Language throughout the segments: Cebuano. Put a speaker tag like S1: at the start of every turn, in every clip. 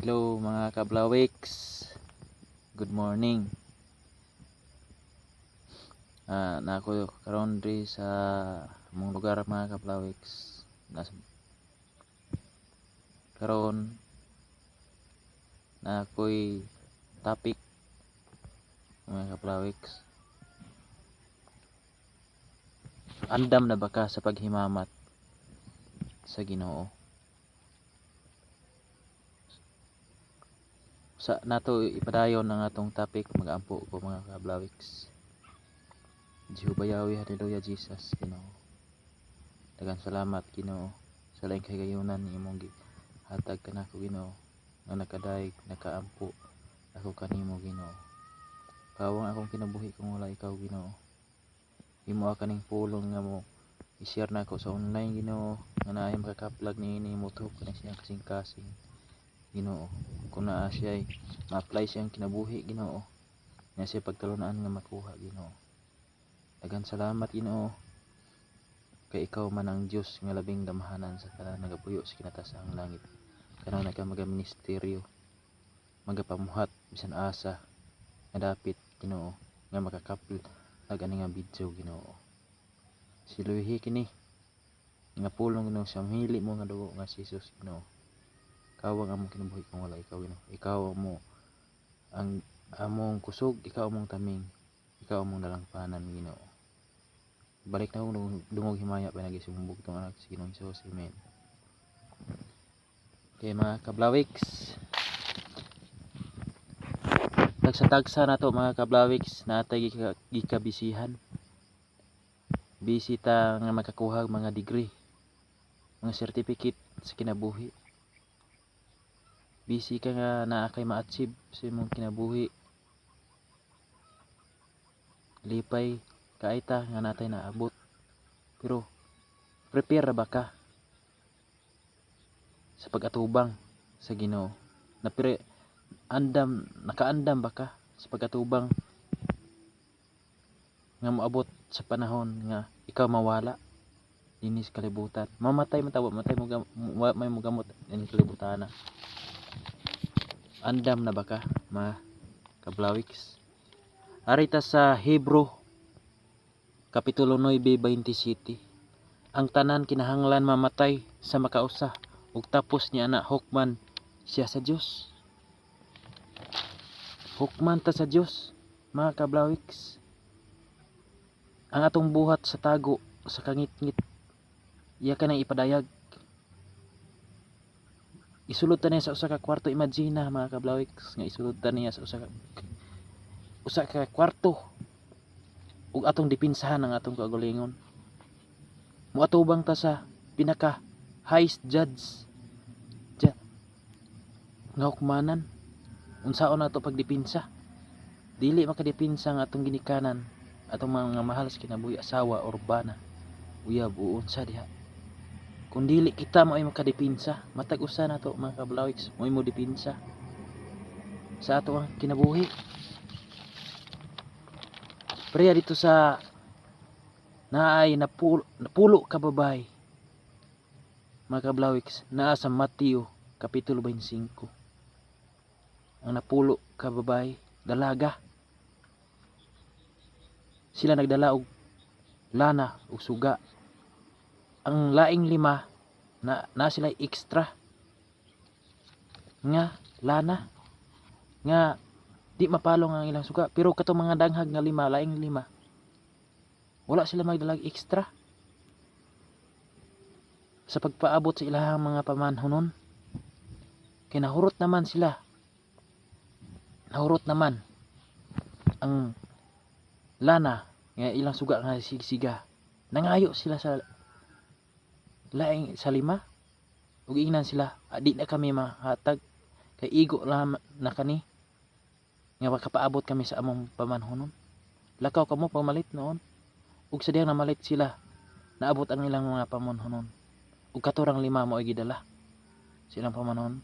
S1: Hello, mga kablawiks. Good morning. Naa ko karon diri sa among lugar, mga kablawiks. Nas karon naa ko'y topic, mga kablawiks. Andam na ba ka sa paghimamat sa Ginoo? Sa nato ipadayon ang atong topic, mag-ampo ko, mga kablawiks. Jehovah Yahweh, Hallelujah Jesus, Ginoo. Daghang salamat, Ginoo, sa laing kahigayunan ni imong gihatag kanako, Ginoo, nga nakadayeg, nakaampo ako kanimo, Ginoo. Kawang akong kinabuhi kung wala ikaw, Ginoo. Himoa kaning pulong nga mo i-share nako sa online, Ginoo, nga naay makakaplag niini, motuo kani siyang kasing-kasing, Ginoo. Kung naa siya ma-apply siyang kinabuhi, Ginoo, nga siya pagtalunaan nga makuha, Ginoo. Daghang salamat, Ginoo, kay ikaw man ang Dios nga labing gamhanan sa tanan nagapuyo sa kinatasang langit. Karon ka magaministeryo, magapamuhat bisan asa nga dapit, Ginoo, nga makakaplag ani nga video, Ginoo. Siluhi kini nga pulong, Ginoo, sa hili mo nga dugo nga si Jesus, Ginoo. Kawang among kinabuhi kung wala ikaw, Ginoo. Ikaw mo ang among kusog, ikaw among taming, ikaw among dalangpanan, Ginoo. Balik na akong dungog himaya pinaagi sa imong bugtong anak sa Ginoong Hesus. Amen. Okay, mga kablawiks. Tagsa-tagsa na to, mga kablawiks, natay gikabisihan. Busy ta nga makakuha og mga degree, mga certificate sa kinabuhi. Busy ka nga naa kay ma-achieve sa imong kinabuhi. Lipay kaay ta nga natay naabot. Pero prepare ra ba ka sa pag-atubang sa Ginoo? Napire andam, nakaandam ba ka sa pag-atubang nga moabot sa panahon nga ikaw mawala dinhi sa kalibutan? Mamatay man ta, wa matay mo wa may mogamot dinhi kalibutan na. Andam na ba ka, mga kablawiks? Ari ta sa Hebrew Kapitulo 9:27. Ang tanan kinahanglan mamatay sa makausa ug tapos niya ana hukman siya sa Dios. Hukman ta sa Dios, mga kablawiks. Ang atong buhat sa tago, sa kangitngit, iya ka nang ipadayag. Isulod ta niya sa usa ka kwarto. Imagine na, mga kablawiks, nga isulod ta niya sa usa ka kwarto ug atong dipinsahan ang atong kaugalingon. Moatubang ta sa pinaka highest judge ja, nga hukmanan. Unsaon nato pagdipinsa? Dili makadipinsa ang atong ginikanan, atong mga mahal sa kinabuhi, asawa or bana, uyab o unsa diha. Kung dili kita mo'y makadipinsa, matag usa nato, mga kablawiks, mo'y mo dipinsa sa ato ang kinabuhi. Preya dito sa naay napulo ka babay, mga kablawiks, naa sa Mateo Kapitulo 25. Ang napulo ka babay, dalaga. Sila nagdala og lana og suga. Ang laing lima na sila extra nga lana nga di mapalong ang ilang suga, pero katong mga danghag nga lima, laing lima, wala sila magdalag extra sa pagpaabot sa ilahang mga pamanhonon. Kay nahurot naman sila, nahurot naman ang lana nga ilang suga nga sigsiga. Nangayo sila sa laing sa lima ug ingnan sila, "Ah, di na kami mahatag kay igo lang na kani nga makapaabot kami sa among pamanhonon. Lakaw kamo pamalit noon." Ug sa dihang namalit sila, naabot ang ilang mga pamanhonon. Ug katurang lima mo ay gidala silang pamanhon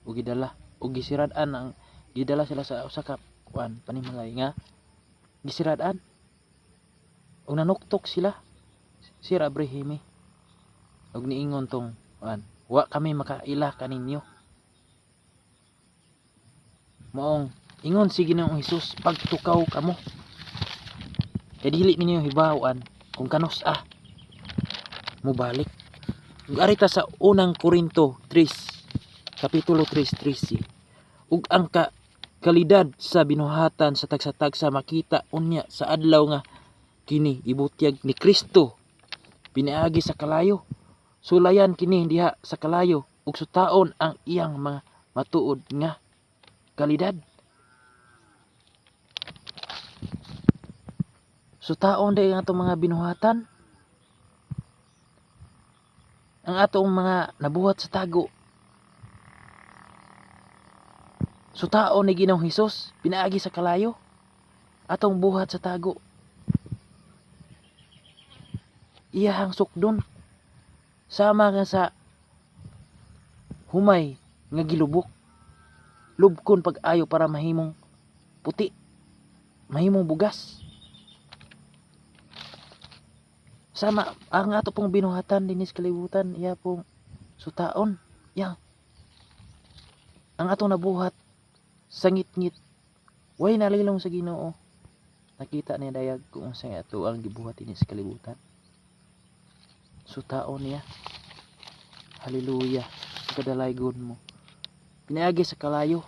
S1: ug gidala ug gisirad-an ang gidala sila sa usa ka kuan panimalay nga gisirad-an ug nanuktok sila Sir Abraham ug niingon tong kuan, "Wa kami makaila kaninyo." Maong ingon si Ginoong Hesus, pagtukaw kamo. Kay dili ninyo hibaw-an kung kanus-a mobalik. Ug ari ta sa unang Korinto 3, kapitulo 3:13. Ug ang kalidad sa binuhatan sa tagsa-tagsa makita unya sa adlaw nga kini ibutyag ni Kristo pinaagi sa kalayo. Sulayan kini diha sa kalayo ug sutaon ang iyang mga matuod nga kalidad. Sutaon dahil ang atong mga binuhatan, ang atong mga nabuhat sa tago. Sutaon ni Ginoong Hesus pinaagi sa kalayo, atong buhat sa tago. Iyahang sukdon sama nga sa humay nga gilubok, lubkon pag-ayo para mahimong puti, mahimong bugas. Sama ang ato pong binuhatan dinhi sa kalibutan, iya pong sutaon. Yang ang atong nabuhat sa ngitngit, way nalilong sa Ginoo. Nakita niya dayag kung unsa ato ang gibuhat dinhi sa kalibutan. Sutaon niya. Hallelujah. Sa kadalaygon mo. Pinaagi sa kalayo.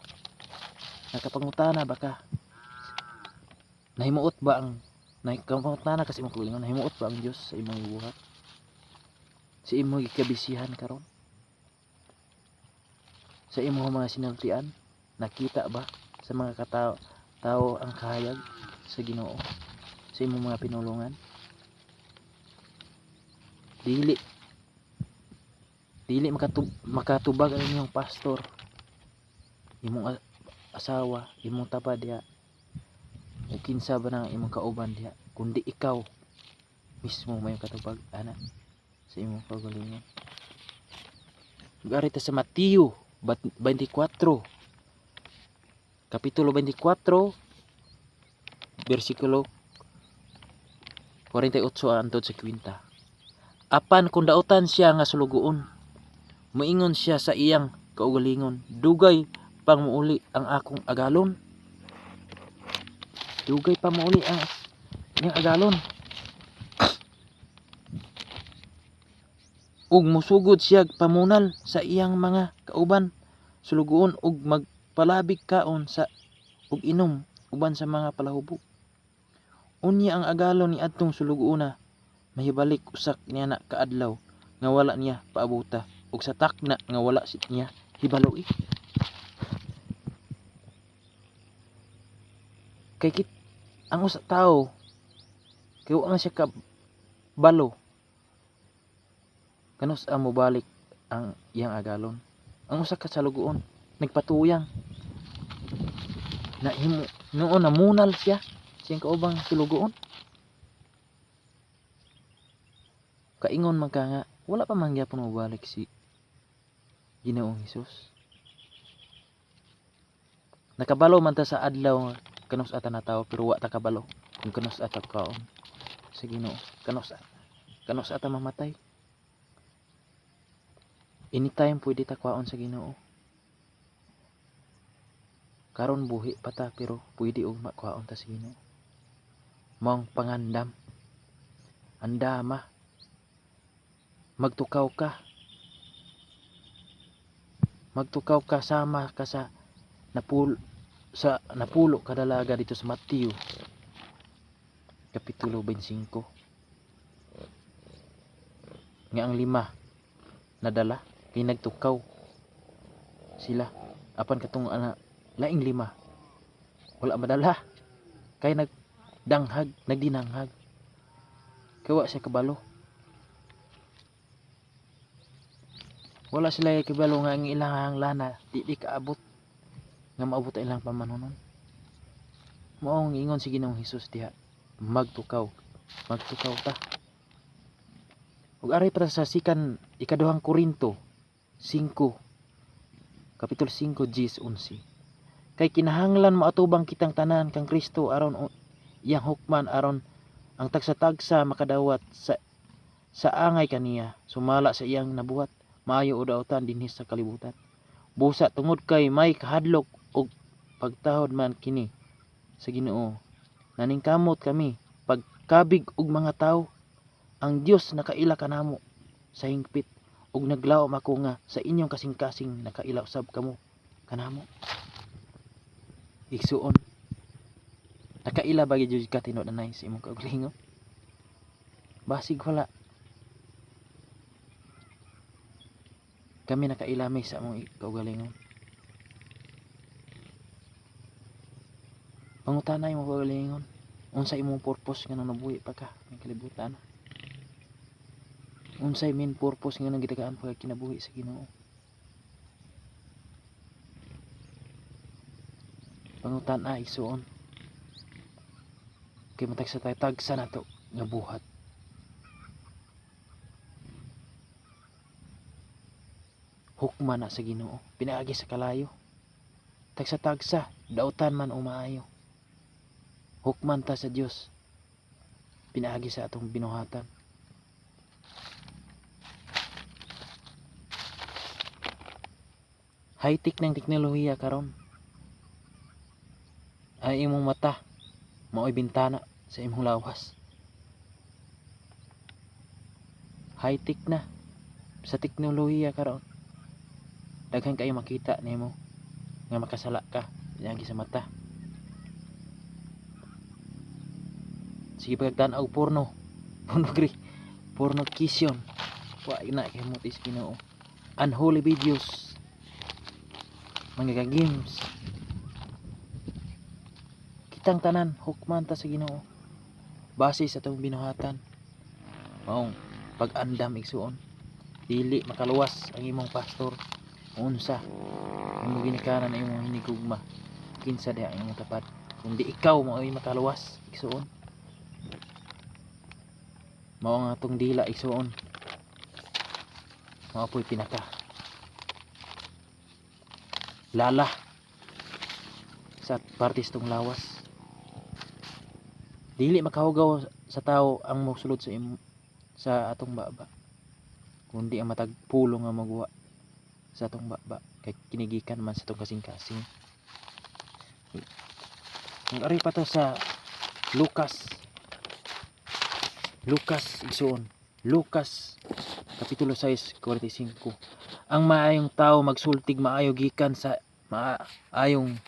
S1: Nakapangutana ba ka? Nahimuot ba ang nakapangutana kasi imong kaugalingon, nahimuot ba ang Dios sa imong gibuhat? Sa imong gikabisihan karon? Sa imong mga sinultian, nakita ba sa mga tao ang kahayag sa Ginoo sa imong mga pinulungan? Dili makatubag ang inyong pastor, imong asawa, imong tapa diha, o kinsa ba nang imong kauban diha, kundi ikaw mismo may katubag ana sa imong kaugalingon. Gari ta sa Mateo 24, kapitulo 24, bersikulo 48 antod sa kwinta. Apan kung dautan siya nga sulugoon, moingon siya sa iyang kaugalingon, dugay pang muuli ang akong agalon. Dugay pa muuli ang iyang agalon. Ug musugod siya pamunal sa iyang mga kauban sulugoon ug magpalabig kaon sa ug inom uban sa mga palahubog. Unya ang agalon ni adtong sulugoona mahibalik usak niya na kaadlaw nga wala niya paabuta ug sa takna nga wala niya hibaloy. Kay ang usa tawo kay wa man siya kabalo kanus ang mobalik ang iyang agalon. Ang usa ka salugoon nagpatuyang nahimo noon namunal siya siyang kaubang sulugoon. Kaingon man ka nga wala pa man gyapon mobalik si Ginoong Hesus. Nakabalo man ta sa adlaw nga kanus ata natawo, pero wa ta kabalo kung kanus ata kaon sa Ginoo, kanus ata mamatay. Anytime pwede ta kwaon sa Ginoo. Karon buhi pa ta pero pwede og makwaon ta sa Ginoo. Maong pangandam. Andama. Magtukaw ka. Magtukaw ka sama ka sa napulo kadalaga dito sa Mateo kapitulo 25 nga ang 5 nadala kay nagtukaw sila, apan katong ana laing 5 wala madala kay nagdanghag, nagdinanghag, kay wa siya kabalo. Wala sila kabalo nga ang ilang lana di kaabot nga maabot ang ilang pamanunon. Maong ingon si Ginoong Hesus diha, magtukaw, magtukaw ta. Ug ari pa sa sikan ikaduhang Korinto 5, kapitulo 5 Gs 11. Kay kinahanglan moatubang kitang tanan kang Kristo aron iyang hukman, aron ang tagsa-tagsa makadawat sa angay kaniya, sumala sa iyang nabuhat, maayo o dautan dinhi sa kalibutan. Busa tungod kay may kahadlok og Pagtahod man kini sa Ginoo. Naningkamot kami pagkabig og mga tawo. Ang Dios nakaila kanamo sa hingpit ug naglaom ako nga sa inyong kasing-kasing nakaila usab kamo kanamo. Igsuon, nakaila ba gyud ka tinuod anay sa imong kaugalingon? Basig wala. Kami nakaila mi sa among kaugalingon. Pangutana imong kaugalingon, unsa imong purpose nga nabuhi pa ka ng kalibutan? Unsay main purpose nga gitagaan pa ka kinabuhi sa Ginoo? Pangutana igsuon, kay matagsa tayo tagsa nato nga buhat. Hukma na sa Ginoo pinaagi sa kalayo. Tagsa-tagsa dautan man o maayo, hukman ta sa Dios pinaagi sa atong binuhatan. High-tech ng teknolohiya karon. Ay imong mata mao'y bintana sa imong lawas. High-tech na sa teknolohiya karon. Daghan kayo makita nimo nga makasala ka pinaagi sa mata. Sige pagtan-aw porno, pornography, pornocation. Wa na kay mo tis Ginoo. Unholy videos, mga games. Kitang tanan hukman ta sa Ginoo base sa atong binuhatan. Maong pag-andam igsuon, dili makaluwas ang imong pastor. Unsa imong ginikanan ang imong hinigugma, kinsa diha ang imong tapad kundi ikaw mao'y makaluwas igsuon. Mao ang atong dila igsuon, mao po'y pinaka lala sa partis tong lawas. Dili makahugaw sa tao ang mosulod sa sa atong baba, kundi ang matag pulong nga maguwa sa atong baba kay kinigikan man sa atong kasing-kasing. Ang ari pa to sa Lucas, Lucas igsuon, Lucas kapitulo 6:45. Ang maayong tao magsultig maayo gikan sa maayong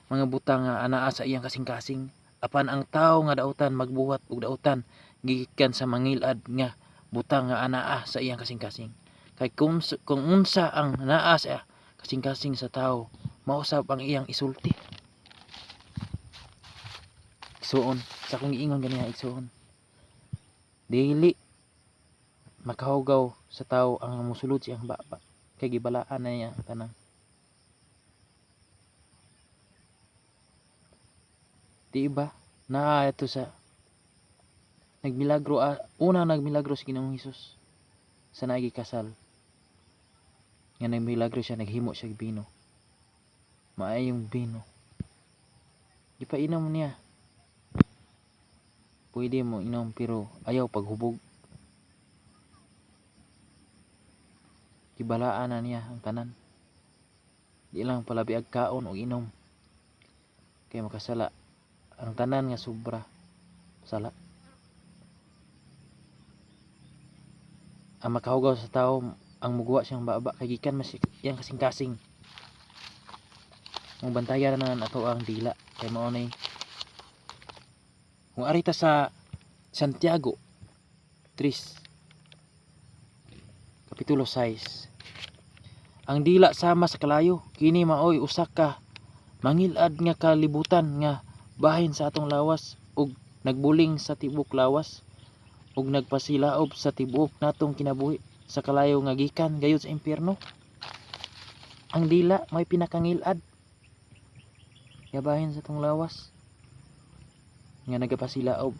S1: mga butang nga anaa sa iyang kasing-kasing, apan ang tao nga dautan magbuhat og dautan gikan sa mangilad nga butang nga anaa sa iyang kasing-kasing. Kay kung unsa ang naa sa kasing-kasing sa tao, mausab ang iyang isulti. Igsuon, sa akong giingon ganiha igsuon, dili makahugaw sa tao ang musulod siyang baba kay gibalaan na niya ang tanan. Di ba? Naa ito sa nagmilagro, una nagmilagro si Ginoong Hesus sa naigi kasal. Nga nagmilagro siya, naghimo siya og bino. Maayong bino. Gipainom niya. Pwede mo inom pero ayaw paghubog. Gibalaan na niya ang tanan. Di lang palabi ag kaon og inom. Kay makasala ang tanan nga sobra sala. Ang makahugaw sa tao ang muguwa siyang baba kay gikan mas iyang kasing-kasing. Ang bantayan na ato ang dila kay mao nay. Kung arita sa Santiago 3 kapitulo 6, ang dila sama sa kalayo kini maoy usa ka mangilad nga kalibutan nga bahin sa atong lawas ug nagbuling sa tibuok lawas ug nagpasilaob sa tibuok natong kinabuhi sa kalayo nga gikan gayud sa impierno. Ang dila may pinakangilad nga bahin sa atong lawas nga nagapasilaob